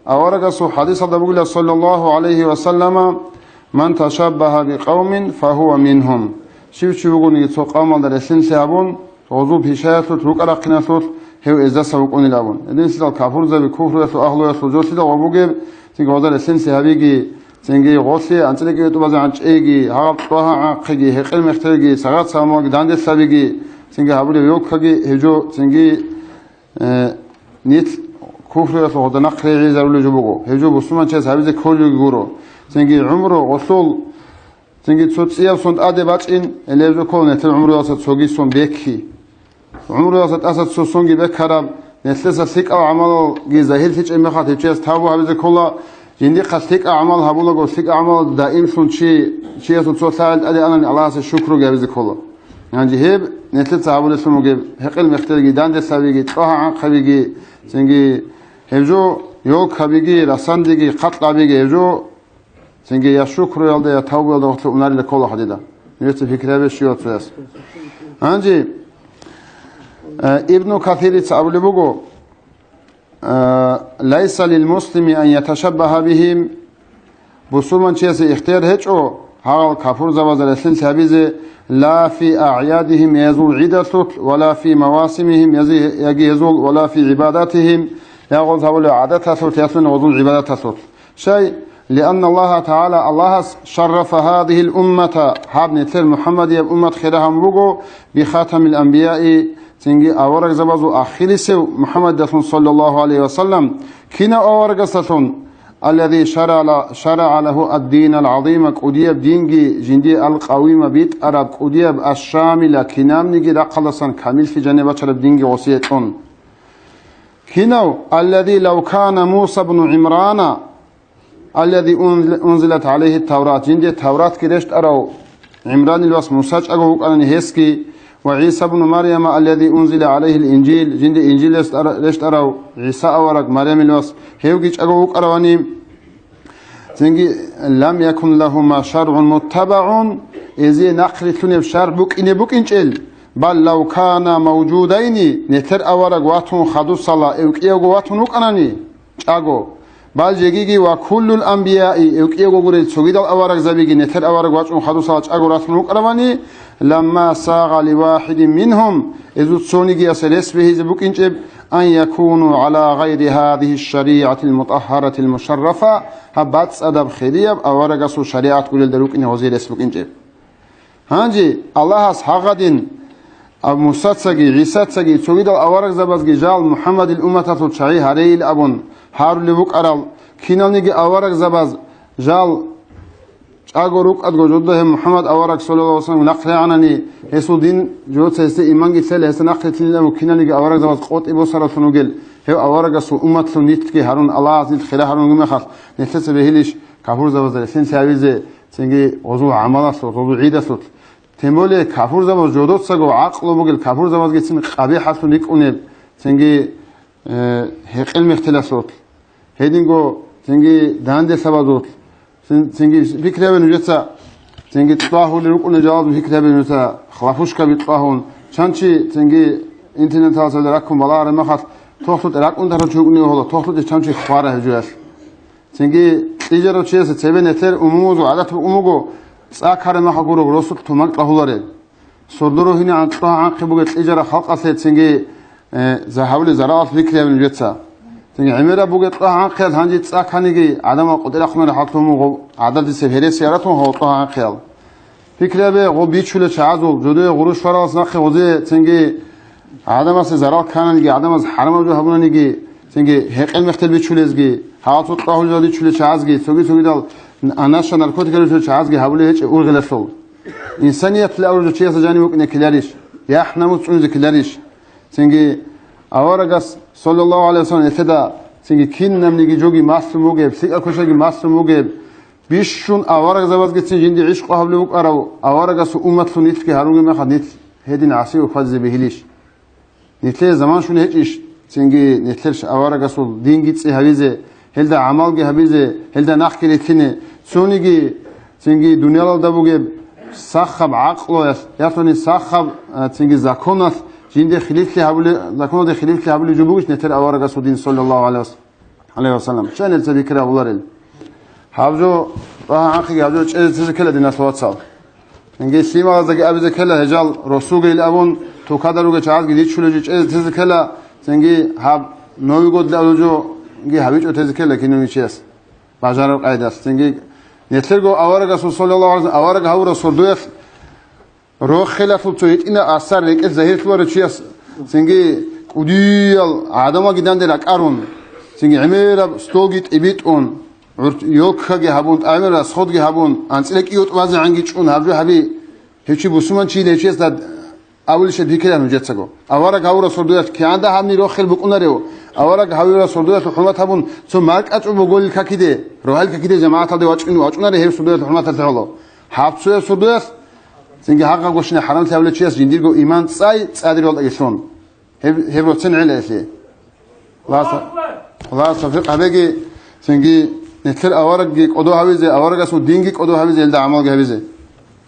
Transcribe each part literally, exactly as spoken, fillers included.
аварагасул хадисалда бугила, саллаллаху гӀалайхи ва саллама: «Ман ташаббаха бикъавмин, фагьува мингьум». Щив чи вугониги цо къавмалда релълъинлъи гьабун, гъозул пишаялъулъ, рукӀа-рахъиналъулъ гьев эздаса вукӀунил абун. Гьединлъидал кафурзаби, куфруялъул агьлуялъул жолъидал ва бугеб, цинги гъоза релълъинлъи гьабиги, цинги гъолъи анцӀила кӀиго тӀубазе гӀанчӀейги, гьагъаб кьвагьа гӀанхъиги, гьекъел мехтелги, сагъат-самалги данделъабиги, цинги гьабулеб ёлкаги гьев жо, цинги, э, нилъ куфруялъул гъода нахъ регӀизарулев жо буго. Гьев жо бусурманчияс гьабизе кколевги гуро. Цинги гӀумру гъолъул, цинги цо цӀияб сон тӀаде бачӀин, гьеле гьев жо ккола нилъер гӀумруялъа цоги сон бекки. ГӀумруялъа тӀаса цо сонги бекараб, нилъеца лъикӀал гӀамалалги загьирлъичӀеб мехалъ гьев чияс тавбу гьабизе ккола, жиндихъа лъикӀал гӀамал гьабулаго, лъикӀал гӀамал даимлъун чи, чиясул цо лъагӀел тӀаде анани Аллагьасе шукруги гьабизе ккола. Гьанже гьеб нилъеца гьабулелъун бугеб, гьекъел мехтелги, данделъабиги, кьвагьа гӀанхъабиги, цинги гьеб жо ёлкабиги, расандиги, хъатӀлъабиги гьеб жо Цинги я шукруялда, я тавбуялда вахъ унарила ккола гьадида. Нилъеца пикри гьабе щивав цояс. Гьанже, э, Ибну Касирица абулеб буго, э, «Лайса лил муслими ан яташаббаха бихим», бусурманчиясе ихтияр гьечӀо гьагъал кафурзабазда релълъинлъи гьабизе, ла фи агӀядихим, гьезул гӀидалъулъ, ва ла фи мавасимихим, яги, яги гьезул, ва ла фи гӀибадатихим, ягъуз гьабулеб гӀадаталъулъ, ясун гьезул гӀибадаталъулъ. Щай? Лианна Аллагьа ТагӀала, Аллагьас, шаррафа гьадигьил уммата, гьаб нилъер МухӀаммадияб уммат хира гьабун буго, бихатамил анбияи, цинги аварагзабазул ахирисев МухӀаммадалъун, саллаллаху гӀалайхи ва саллам, кинав аварагасдалъун, аллази шарагӀа ла-, шарагӀа лагьу ад-динал гӀазима, кӀудияб динги, жиндие ал-къавима битӀараб, кӀудияб аш-шамила, кинабниги рахъалдасан камиллъи жаниб бачараб динги гъосие кьун. Кинав? Аллази лав кана Муса бну ГӀимрана, аллази унз-, унзилат гӀалайгьи Таврат, жинде Тавратги рещтӀарав ГӀимранил вас Муса чӀаго вукӀанани гьесги, ва ГӀиса бну Марьяма, аллази унзила гӀалайгьил Инжил, жинде Инжил рещтӀара-, рещтӀарав ГӀиса авараг Марьямил вас, гьевги чӀаго вукӀаравани, цинги, лам якун лагьума шаргӀун муттабагӀун, эзие нахърилълъунеб шаргӀ букӀине букӀинчӀел, бал лав кана мавжудайни, нилъер авараг ватун хадусала эвкӀиявго ватун вукӀанани, чӀаго. Бал жегиги ва куллул анбияи, эвкӀиявго гурел цогидал аварагзабиги нилъер авараг вачӀун хадусала чӀаго ратун вукӀаравани, ламма сагъа ливахидин мингьум, эзул цонигиясе рес бегьизе букӀинчӀеб, ан якуну гӀала гъайри гьадигьи шаригӀатил мутӀагьгьаратил мушаррафа, гьаб бацӀцӀадаб хирияб аварагасул шаригӀат гурелда рукӀине гъозие рес букӀинчӀеб. Гьанже Аллагьас гьагъадин, аб-, Мусацаги, ГӀисацаги, цогидал аварагзабазги жал МухӀаммадил умматалъул чагӀи гьарейил абун гьарулев вукӀарал, киналниги аварагзабаз жал чӀаго рукӀадго жодда гьев МухӀаммад авараг, саллаллагьу гӀалайгьи ва саллам, нахърегӀанани, гьесул дин жоца гьесде иманги лъела, гьесда нахърилълъинилан киналниги аварагзабаз къотӀи босараллъун вугел, гьев аварагасул умматлъун нилъги гьарун, Аллагьас нилъ хира гьарунги мехалъ, нилъеца бегьилищ кафурзабазда релълъинлъи гьавизе, цинги гъозул гӀамалалъулъ, гъозул гӀидалъулъ. Тем более кафурзабаз жодоцаго гӀакълу бугел кафурзабазгицин къабихӀалъун рикӀкӀунеб, цинги, э, гьекъел мехтелалъулъ. Гьединго цинги данделъабазулъ. Цин-, цинги пикри гьабе нужеца, цинги кьвагьулел рукӀунел жалазул пикри гьабе нужеца, хлопушкаби кьвагьун. Чанчи цинги интернеталъ раккун балагьараб мехалъ, тохлъутӀе ракӀун дарун чи вукӀунев гьола, тохлъутӀе чанчи хвара гьев жоялъ. Цинги кьижарав чиясе цебе нилъер умумузул гӀадат букӀун буго, цӀа ккараб мехалъ гуро росулъ туман кьвагьуларел. Сордо рогьинегӀан кьвагьа гӀанхъи бугел кьижараб халкъалъе цинги, э, за-, гьабулел заралалъ пикри гьабе нужеца. Цинги гӀемераб бугел кьвагьа гӀанхъиял гьанже цӀа кканиги гӀадамал къотӀи рахъунареб хӀалтумуго гӀададисеб гьересияб ратун гьав кьвагьа гӀанхъиял. Пикри гьабе, гъо бичулел чагӀазул, жодое гъурущ варалас нахъе гъозе цинги гӀадамасе зарал ккананиги, гӀадамаз хӀарамаб жо гьабунаниги, цинги гьекъел мехтел бичулезги, гьалцо кьвагьулел бичулел чагӀазги, цоги-цогидал анаша наркотикал бичулел чагӀазги гьабулеб гьечӀеб ургъелалъул. Инсаниятли авружу чиясда жанив вукӀине ккеларищ? ЯхӀ-намус цӀунизе ккеларищ? Цинги аварагас, саллаллагьу гӀалайгьи ва саллам, нилъеда цинги кинабниги жоги малъун бугеб, лъикӀаб квешабги малъун бугеб, бищун аварагзабазгицин жинде гӀишкъу гьабулев вукӀарав аварагасул умматлъун нилъги гьарунги мехалъ нилъ гьедин гӀасиве хьвадизе бегьилищ? Нилъее заман щун гьечӀищ, цинги нилъер аварагасул динги цӀи гьавизе, гьелда гӀамалги гьабизе, гьелда нахъги рилълъине, цониги, цинги дуниялалда бугеб сахаб гӀакълуялъ, ясуни сахаб, а, цинги законалъ жинде хилиплъи гьабули-, законалде хилиплъи гьабулеб жо бугищ нилъер аварагасул дин, саллаллагьу гӀалайгьи ва саллам? гӀалайгьи вассалам. Щай нилъеца бикри гьабуларел? Гьаб жо, рагьа гӀанхъиги гьаб жо чӀезе тезе ккела, диналъул вацал. Цинги лъималаздаги абизе ккела, гьежал росулгейил абун, тукадар ругел чагӀазги ричулев жо чӀезе тезе ккела, цинги гьаб Новый год абулев жоги гьабичӀо тезе ккела кинавичияс. Бажараб къайдас. Цинги нилъерго аварагасул, саллаллагьу гӀалайгьи ва саллам, авараг гьавураб сордоялъ рохелалъул цо гьитӀина асар рекӀелъ загьирлъуларев чияс, цинги кӀудиял гӀадамалги данде ракӀарун, цинги гӀемераб столги тӀибитӀун, гӀурт-, ёлкаги гьабун, тӀамил расходги гьабун, анцӀила кӀиго тӀубазегӀанги чӀун гьаб жо гьаби, гьев чи бусурманчийилан гьев чиясда абулищ бикилан нужецаго. Авараг гьавураб сордоялъ кигӀан дагьабни рохел букӀунарев? Авараг гьавураб сордоялъул хӀурмат гьабун, цо маркӀачӀул боголил какиде, рогьалил какиде жамагӀаталде вачӀун вачӀунарев гьев сордоялъул хӀурматалъе гӀоло. Гьаб цояб сордоялъ, цинги гьагъаб гощине хӀарамлъи гьавулев чияс жиндирго иман цӀай, цӀадир балда гьелъун. Гьеб, гьеб роцен гӀела гьелъе. Аллагьас, Аллагьас тавфикъ гьабеги, цинги нилъер аварагги кӀодо гьавизе, аварагасул динги кӀодо гьавизе, гьелда гӀамалги гьабизе.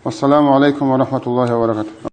Вассаламу гӀалайкум ва рахӀматуллагьи ва баракатугь.